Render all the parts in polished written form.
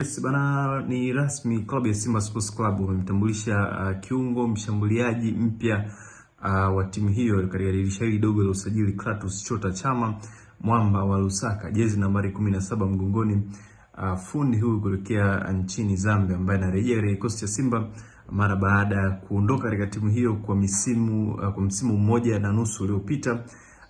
Yes, bana, ni rasmi klabu ya Simba Sports Club wamemtambulisha kiungo mshambuliaji mpya wa timu hiyo katika dirisha hili dogo la usajili, Clatous Chota Chama, mwamba wa Lusaka, jezi nambari 17 mgongoni. Fundi huyu kutokea nchini Zambia ambaye anarejea katika kikosi cha Simba mara baada ya kuondoka katika timu hiyo kwa msimu mmoja na nusu uliopita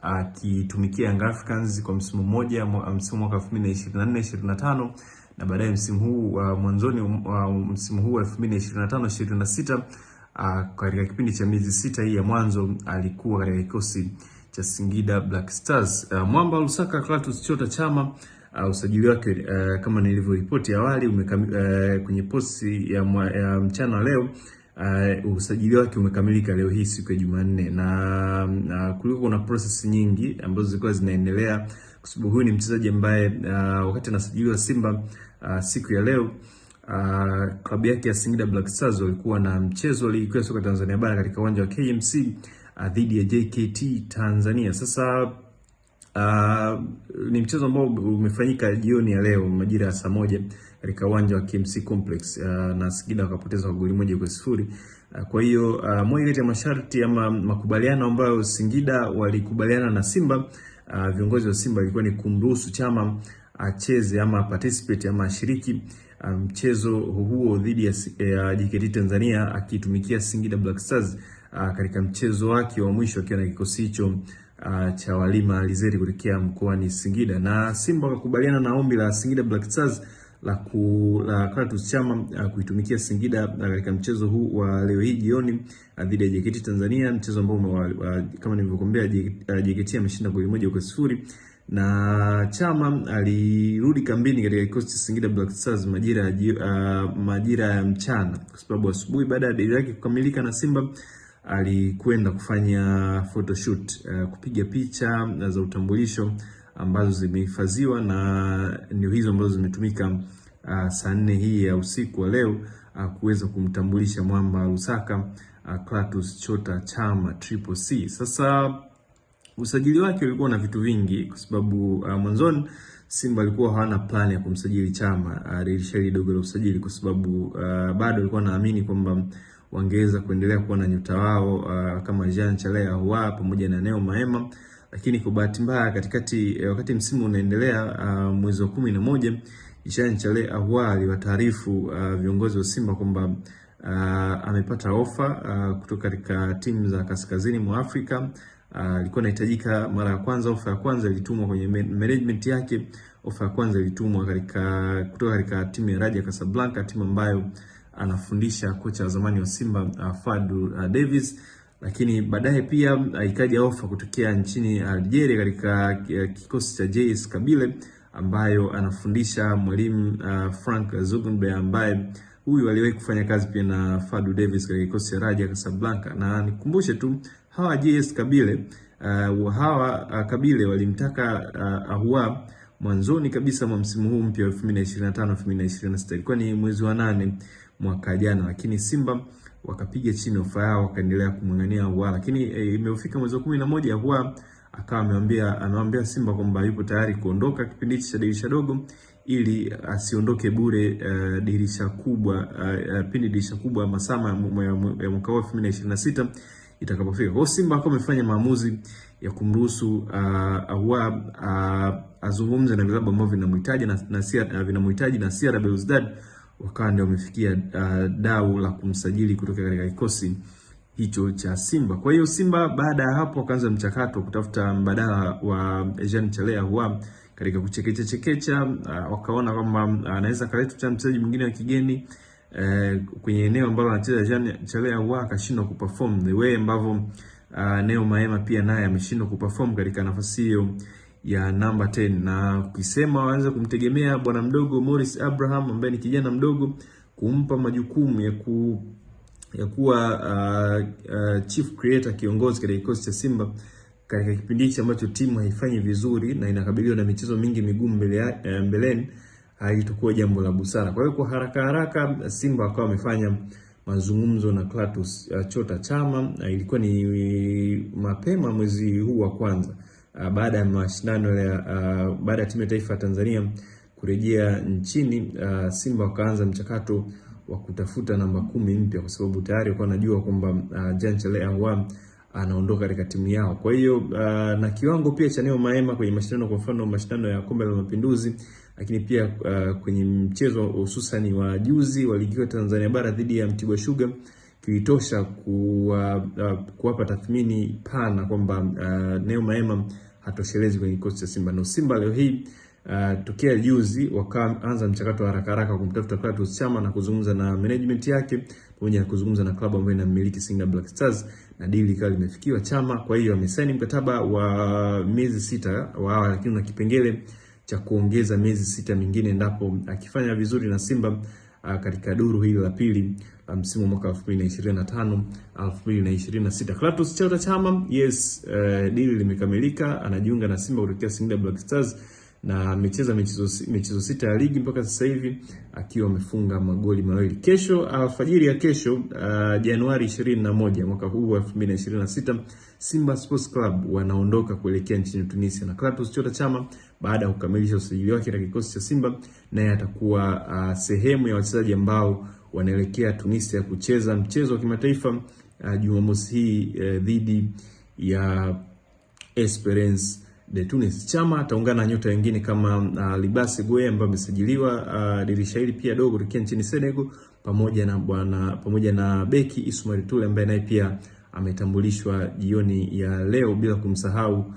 akitumikia Young Africans kwa msimu mmoja, msimu mwaka 2024 25 na baadaye msimu huu mwanzoni wa msimu huu 2025 26, katika kipindi cha miezi 6 hii ya mwanzo alikuwa katika kikosi cha Singida Black Stars. Mwamba Lusaka Clatous Chota Chama, usajili wake kama nilivyoripoti awali kwenye posti ya mchana leo, usajili wake umekamilika leo hii siku ya Jumanne, na kulikuwa kuna process nyingi ambazo zilikuwa zinaendelea kwa sababu huyu ni mchezaji ambaye wakati anasajiliwa Simba siku ya leo, klabu yake ya Singida Black Stars walikuwa na mchezo wa ligi kuu ya soka Tanzania bara katika uwanja wa KMC dhidi ya JKT Tanzania. Sasa ni mchezo ambao umefanyika jioni ya leo majira ya saa 1 katika uwanja wa KMC Complex, na Singida wakapoteza kwa goli 1-0. Kwa hiyo moja kati ya masharti ama makubaliano ambayo Singida walikubaliana na Simba, viongozi wa Simba ilikuwa ni kumruhusu Chama acheze ama participate ama ashiriki mchezo huo dhidi ya JKT Tanzania akitumikia Singida Black Stars katika mchezo wake wa mwisho akiwa na kikosi hicho cha Walima Alizeri kutokea mkoani Singida, na Simba wakakubaliana na ombi la Singida Black Stars la Clatous Chama kuitumikia Singida katika mchezo huu wa leo hii jioni dhidi ya JKT Tanzania, mchezo ambao kama nilivyokuambia JKT ameshinda goli 1-0, na Chama alirudi kambini katika kikosi cha Singida Black Stars majira ya mchana, kwa sababu asubuhi baada ya dili yake kukamilika na Simba alikwenda kufanya photoshoot, kupiga picha za utambulisho ambazo zimehifadhiwa na ndio hizo ambazo zimetumika saa 4 hii ya usiku wa leo kuweza kumtambulisha mwamba Lusaka Clatous Chota Chama Triple C. Sasa usajili wake ulikuwa na vitu vingi kwa sababu mwanzoni Simba alikuwa hawana plan ya kumsajili Chama dirisha hili dogo la usajili, kwa sababu bado alikuwa naamini kwamba wangeweza kuendelea kuwa na nyota wao kama Jean Charles Ahoua pamoja na Neo Maema, lakini kwa bahati mbaya katikati, wakati msimu unaendelea, mwezi wa 11 Jean Charles Ahoua aliwataarifu viongozi wa Simba kwamba amepata ofa kutoka katika timu za kaskazini mwa Afrika. Alikuwa anahitajika mara ya kwanza, ofa ya kwanza ilitumwa kwenye management yake. Ofa ya kwanza ilitumwa kutoka katika timu ya Raja Casablanca, timu ambayo anafundisha kocha wa zamani wa Simba Fadlu Davis, lakini baadaye pia ikaja ofa kutokea nchini Algeria katika kikosi cha JS Kabylie ambayo anafundisha mwalimu Frank Zugenberg ambaye huyu aliwahi kufanya kazi pia na Fadlu Davis katika kikosi cha Raja Casablanca. Na nikumbushe tu hawa JS Kabylie, hawa Kabylie walimtaka Ahoua mwanzoni kabisa mwa msimu huu mpya 2025 2026, ilikuwa ni mwezi wa 8 mwaka jana, lakini Simba wakapiga chini ofa yao wakaendelea kumng'ang'ania Ahoua, lakini imefika mwezi wa 11 Ahoua akawa amewambia Simba kwamba yupo tayari kuondoka kipindi hichi cha dirisha dogo ili asiondoke bure dirisha kubwa, pindi dirisha kubwa masama ya mwaka 2026 itakapofika. Kwa hiyo Simba akawa amefanya maamuzi ya kumruhusu Ahoua azungumze na vilabu ambavyo vinamhitaji na vinamhitaji na CR Belouizdad wakawa ndio wamefikia dau la kumsajili kutoka katika kikosi hicho cha Simba. Kwa hiyo Simba baada ya hapo wakaanza mchakato kutafuta mbadala wa Jean Charles Ahoua katika kuchekecha chekecha, wakaona kwamba anaweza kaleta mchezaji mwingine wa kigeni kwenye eneo ambalo anacheza Jean Charles Ahoua akashindwa kuperform the way ambavyo Neo Maema pia naye ameshindwa kuperform katika nafasi hiyo ya namba 10, na ukisema waanze kumtegemea bwana mdogo Morris Abraham ambaye ni kijana mdogo, kumpa majukumu ya kuwa chief creator, kiongozi katika kikosi cha Simba katika kipindi hichi ambacho timu haifanyi vizuri na inakabiliwa na michezo mingi migumu mbeleni, haitakuwa jambo la busara. Kwa hiyo kwa haraka haraka Simba wakawa wamefanya mazungumzo na Clatous Chota Chama. Ilikuwa ni mapema mwezi huu wa kwanza, baada ya mashindano ya baada ya timu ya taifa ya Tanzania kurejea nchini, Simba wakaanza mchakato wa kutafuta namba 10 mpya, kwa sababu tayari walikuwa wanajua kwamba Jean Charles Ahoua anaondoka katika timu yao. Kwa hiyo na kiwango pia cha Neo Maema kwenye mashindano, kwa mfano mashindano ya Kombe la Mapinduzi, lakini pia kwenye mchezo hususan wa juzi wa ligi ya Tanzania Bara dhidi ya Mtibwa Sugar kilitosha kuwapa tathmini pana kwamba Neo Maema hatoshelezi kwenye kikosi cha Simba. Na Simba leo hii tokea juzi wakaanza mchakato wa haraka haraka kumtafuta Clatous Chama na kuzungumza na management yake pamoja na kuzungumza na klabu ambayo inamiliki Singida Black Stars, na deal ikawa limefikiwa Chama. Kwa hiyo amesaini mkataba wa miezi 6 wa awali, lakini una kipengele cha kuongeza miezi 6 mingine endapo akifanya vizuri na Simba katika duru hili la pili la msimu mwaka 2025 2026. Clatous Chota Chama, yes, deal limekamilika, anajiunga na Simba kutokea Singida Black Stars na amecheza michezo 6 ya ligi mpaka sasa hivi akiwa amefunga magoli 2. Kesho alfajiri ya kesho, Januari 21 mwaka huu wa 2026, Simba Sports Club wanaondoka kuelekea nchini Tunisia, na Clatous Chota Chama baada ya kukamilisha usajili wake katika kikosi cha Simba, naye atakuwa sehemu ya wachezaji ambao wanaelekea Tunisia kucheza mchezo wa kimataifa Jumamosi hii dhidi ya Esperance de Tunis. Chama ataungana na nyota wengine kama Libase Gueye ambaye amesajiliwa dirisha hili pia dogo kutokea nchini Senegal, pamoja na beki Ismail Tule ambaye naye pia ametambulishwa jioni ya leo, bila kumsahau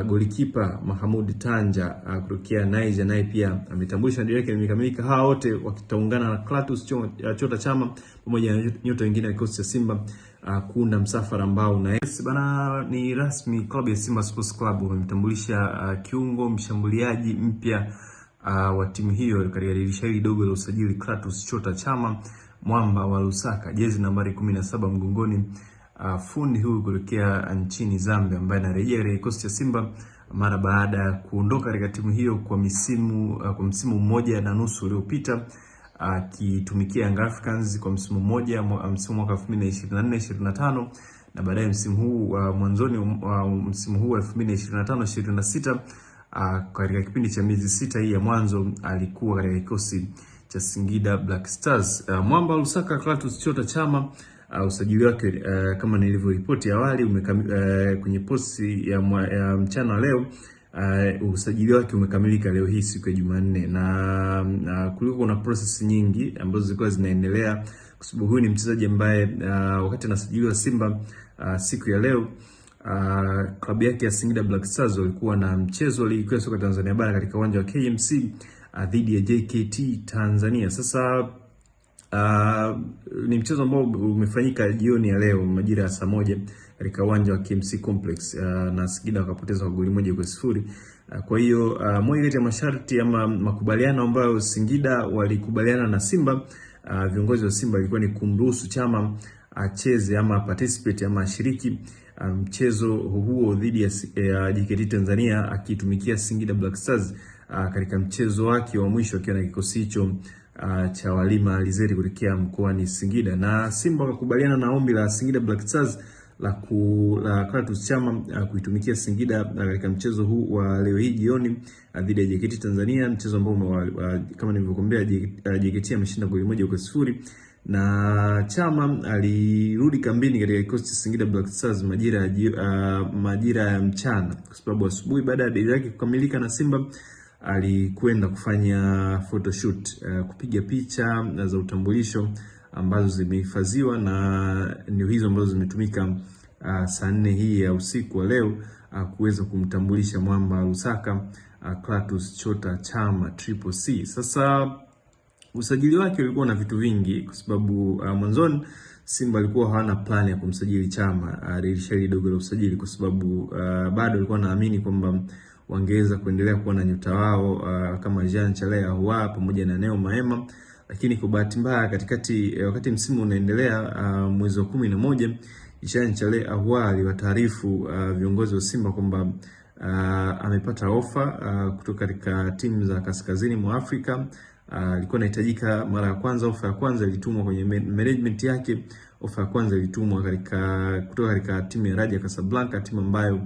golikipa Mahamud Tanja kutokea Niger naye pia ametambulishwa, ndio yake imekamilika. Hawa wote wakitaungana na Clatous Chota Chama pamoja na nyota wengine wa kikosi cha Simba kuna msafara ambao na yes, bana, ni rasmi klabu ya Simba Sports Club wamemtambulisha kiungo mshambuliaji mpya wa timu hiyo katika dirisha hili dogo la usajili, Clatous Chota Chama, mwamba wa Lusaka, jezi nambari 17 mgongoni. Fundi huyu kutokea nchini Zambia ambaye anarejea katika kikosi cha Simba mara baada ya kuondoka katika timu hiyo kwa msimu mmoja na nusu uliopita, akitumikia Young Africans kwa msimu mmoja, msimu mwaka 2024 25, na baadaye msimu huu mwanzoni msimu huu 2025 26, katika kipindi cha miezi 6 hii ya mwanzo alikuwa katika kikosi cha Singida Black Stars. Mwamba Lusaka Clatous Chota Chama, usajili wake kama nilivyoripoti awali kwenye posti ya mchana leo, usajili wake umekamilika leo hii siku ya Jumanne, na kulikuwa kuna process nyingi ambazo zilikuwa zinaendelea, kwa sababu huyu ni mchezaji ambaye wakati anasajiliwa Simba siku ya leo, klabu yake ya Singida Black Stars walikuwa na mchezo ligi kuu ya soka Tanzania bara katika uwanja wa KMC dhidi ya JKT Tanzania. Sasa ni mchezo ambao umefanyika jioni ya leo majira ya saa 1 katika uwanja wa KMC Complex, na Singida wakapoteza kwa goli 1-0. Kwa hiyo moja kati ya masharti ama makubaliano ambayo Singida walikubaliana na Simba, viongozi wa Simba ilikuwa ni kumruhusu Chama acheze ama participate ama ashiriki mchezo huo dhidi ya JKT Tanzania akitumikia Singida Black Stars katika mchezo wake wa mwisho akiwa na kikosi hicho cha Walima Alizeri kutokea mkoani Singida. Na Simba wakakubaliana na ombi la Singida Black Stars la Clatous Chama kuitumikia Singida katika mchezo huu wa leo hii jioni dhidi ya JKT Tanzania, mchezo ambao kama nilivyokuambia JKT ameshinda goli 1-0, na Chama alirudi kambini katika kikosi cha Singida Black Stars majira ya mchana, kwa sababu asubuhi baada ya deal yake kukamilika na Simba alikwenda kufanya photoshoot, kupiga picha za utambulisho ambazo zimehifadhiwa na ndio hizo ambazo zimetumika saa 4 hii ya usiku wa leo kuweza kumtambulisha mwamba Lusaka Clatous Chota Chama Triple C. Sasa usajili wake ulikuwa na vitu vingi, kwa sababu mwanzoni Simba alikuwa hawana plan ya kumsajili Chama dirisha hili dogo la usajili, kwa sababu bado alikuwa naamini kwamba wangeweza kuendelea kuwa na nyota wao kama Jean Charles Ahoua pamoja na Neo Maema, lakini kwa bahati mbaya katikati, wakati msimu unaendelea, mwezi wa 11, Jean Charles Ahoua aliwataarifu viongozi wa Simba kwamba amepata ofa kutoka katika timu za kaskazini mwa Afrika. Alikuwa anahitajika mara ya kwanza, ofa ya kwanza ilitumwa kwenye management yake. Ofa ya kwanza ilitumwa kutoka katika timu ya Raja Casablanca, timu ambayo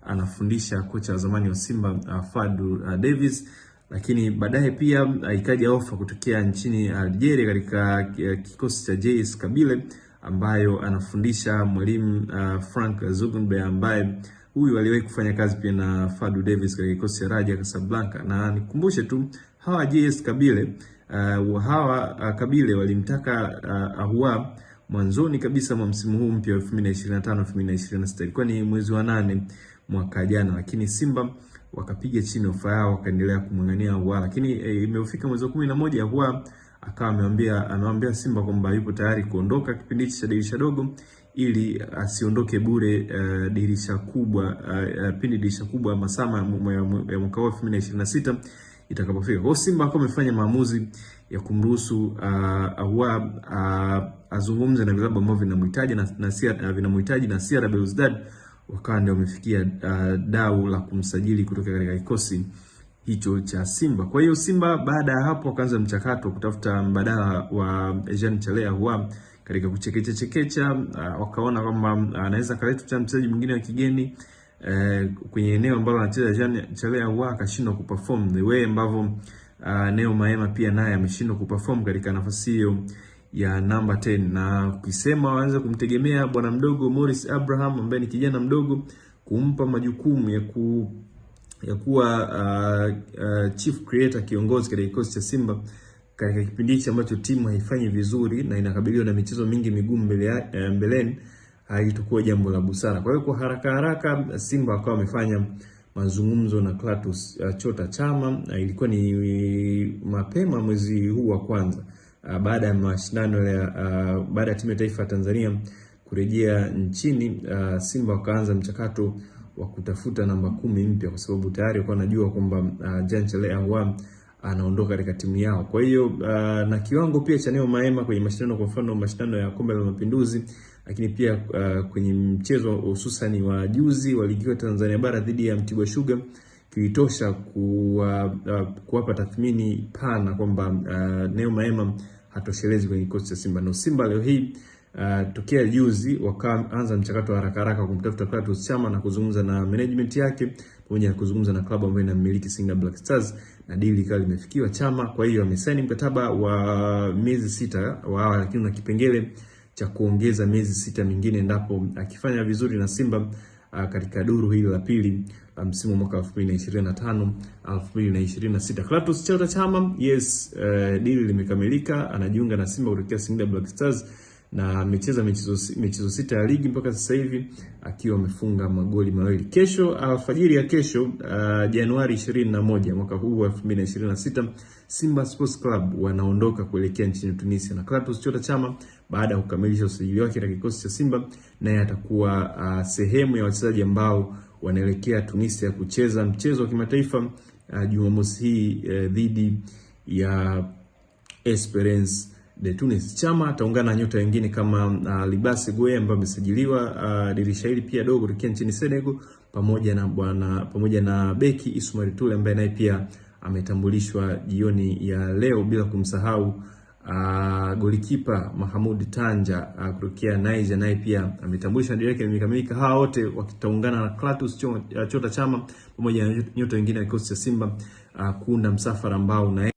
anafundisha kocha wa zamani wa Simba Fadlu Davis. Lakini baadaye pia ikaja ofa kutokea nchini Algeria katika kikosi cha JS Kabylie ambayo anafundisha mwalimu Frank Zugenberg ambaye huyu aliwahi kufanya kazi pia na Fadu Davis katika kikosi cha Raja Casablanca. Na nikumbushe tu hawa JS Kabylie hawa Kabylie walimtaka Ahoua mwanzoni kabisa mwa msimu huu mpya wa 2025 2026, ilikuwa ni mwezi wa 8 mwaka jana, lakini Simba wakapiga chini ofa yao wakaendelea kumng'ang'ania Ahoua, lakini imefika mwezi wa 11 Ahoua akawa amewambia Simba kwamba yupo tayari kuondoka kipindi hichi cha dirisha dogo ili asiondoke bure dirisha kubwa pindi dirisha kubwa masama ya mwaka huu 2026 itakapofika. Kwa hiyo Simba akawa amefanya maamuzi ya kumruhusu Ahoua azungumze na vilabu ambavyo vinamhitaji na vinamhitaji na CR Belouizdad wakawa ndio wamefikia dau la kumsajili kutoka katika kikosi hicho cha Simba. Kwa hiyo Simba baada ya hapo wakaanza mchakato kutafuta mbadala wa Jean Chalea Ahoua katika kuchekecha chekecha, wakaona kwamba anaweza kaleta mchezaji mwingine wa kigeni kwenye eneo ambalo anacheza Jean Chalea Ahoua akashindwa kuperform the way ambavyo Neo Maema pia naye ameshindwa kuperform katika nafasi hiyo ya namba 10, na ukisema waanze kumtegemea bwana mdogo Morris Abraham ambaye ni kijana mdogo, kumpa majukumu ya kuwa chief creator, kiongozi katika kikosi cha Simba katika kipindi hichi ambacho timu haifanyi vizuri na inakabiliwa na michezo mingi migumu mbeleni, haitakuwa jambo la busara. Kwa hiyo kwa haraka haraka Simba wakawa wamefanya mazungumzo na Clatous Chota Chama. Ilikuwa ni mapema mwezi huu wa kwanza, baada ya mashindano ya baada ya timu ya taifa ya Tanzania kurejea nchini, Simba wakaanza mchakato wa kutafuta namba 10 mpya kwa sababu tayari walikuwa wanajua kwamba Jean Chalea Ahoua anaondoka katika timu yao. Kwa hiyo na kiwango pia cha Neo Maema kwenye mashindano, kwa mfano mashindano ya Kombe la Mapinduzi, lakini pia kwenye mchezo hususan wa juzi wa ligi ya Tanzania Bara dhidi ya Mtibwa Sugar kilitosha kuwapa tathmini pana kwamba Neo Maema hatoshelezi kwenye kikosi cha Simba. Na Simba leo hii tokea juzi wakaanza mchakato wa haraka haraka kumtafuta Clatous Chama na kuzungumza na management yake pamoja na kuzungumza na klabu ambayo inamiliki Singida Black Stars, na deal ikawa limefikiwa Chama. Kwa hiyo amesaini mkataba wa miezi 6 wa awali, lakini una kipengele cha kuongeza miezi 6 mingine endapo akifanya vizuri na Simba katika duru hili la pili la msimu mwaka 2025 2026. Clatous Chota Chama, yes, deal limekamilika, anajiunga na Simba kutokea Singida Black Stars na amecheza michezo 6 ya ligi mpaka sasa hivi akiwa amefunga magoli 2. Kesho alfajiri ya kesho, Januari 21 mwaka huu wa 2026, Simba Sports Club wanaondoka kuelekea nchini Tunisia, na Clatous Chota Chama baada ya kukamilisha usajili wake katika kikosi cha Simba, naye atakuwa sehemu ya wachezaji ambao wanaelekea Tunisia kucheza mchezo wa kimataifa Jumamosi hii dhidi ya Esperance de Tunis. Chama ataungana na nyota wengine kama Libase Gueye ambaye amesajiliwa dirisha hili pia dogo kutokea nchini Senegal, pamoja na beki Ismail Tule ambaye naye pia ametambulishwa jioni ya leo, bila kumsahau golikipa Mahamud Tanja kutokea Niger naye pia ametambulishwa, ndio yake imekamilika. Hawa wote wakitaungana na Clatous Chota Chama pamoja na nyota wengine wa kikosi cha Simba kuunda msafara ambao una